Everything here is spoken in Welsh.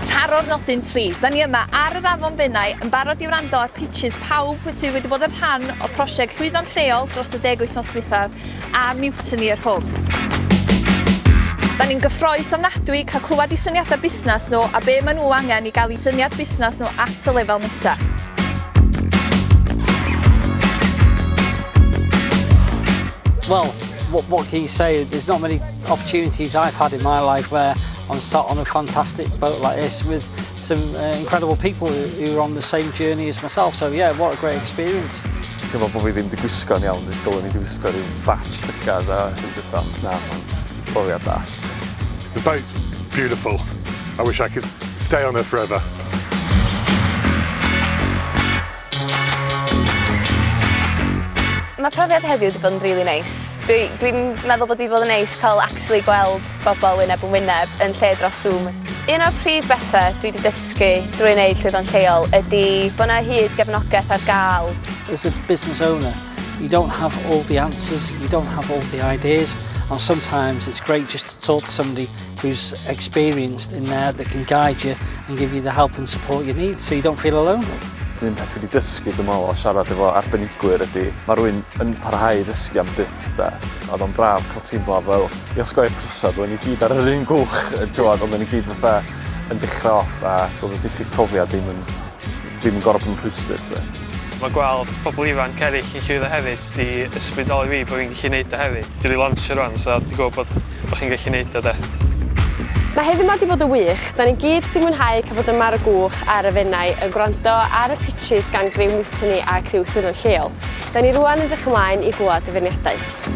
Taro'r nodyn tri. Da ni yma ar yr Afon Fenai yn barod i wrando ar pitches pawb sydd wedi bod yn rhan o prosiect Llwyddo'n Lleol dros y deg wythnos dwythaf a Mutiny yr Hwb. Da ni'n gyffroes ofnadwy cael clywed eu syniadau busnes nhw a be maen nhw angen i gael eu syniad busnes nhw at y lefel nesaf. Well, what can you say? There's not many opportunities I've had in my life where I'm sat on a fantastic boat like this with some incredible people who are on the same journey as myself. So yeah, what a great experience. Teimlo bod fi ddim wedi gwisgo'n iawn, dylwn i wedi gwisgo rhyw batch llygad a rhyw beth ond na, mae'n brofiad da. The boat's beautiful. I wish I could stay on her forever. Mae profiad heddiw wedi bod yn really neis. Dwi'n dwi meddwl bod wedi bod yn neis cael actually gweld bobl wyneb yn wyneb yn lle dros Zoom. Un o'r prif bethau dwi wedi dysgu drwy wneud Llwyddo'n Lleol ydy bod yna hyd gefnogaeth ar gael. As a business owner, you don't have all the answers, you don't have all the ideas, and sometimes it's great just to talk to somebody who's experienced in there that can guide you and give you the help and support you need so you don't feel alone. Un peth dwi wedi dysgu dwi'n meddwl o siarad efo arbenigwyr ydy mae rhywun yn parhau i ddysgu am byth de. Oedd o'n braf cael teimlo fel i osgoi'r trwsad, oedden ni gyd ar yr un gwch, ti'n oedden ni gyd fatha yn dechrau off a doedd y diffyg profiad ddim yn, ddim yn gorfod bod yn rhwystr. Lle. Mae gweld pobl ifanc eraill yn llwyddo hefyd di ysbrydoli fi bod fi'n gallu neud o hefyd. Dwi wedi lansio rwan, so dwi'n gwybod bod chi'n gallu neud o de. Mae heddiw 'ma 'di bod yn wych. Da ni gyd 'di mwynhau cael bod yma ar y gwch ar y Fenai yn gwrando ar y pitches gan griw Mutiny a criw Llwyddo'n Lleol. Da ni rwan yn edrych ymlaen i glywed y feirniadaeth.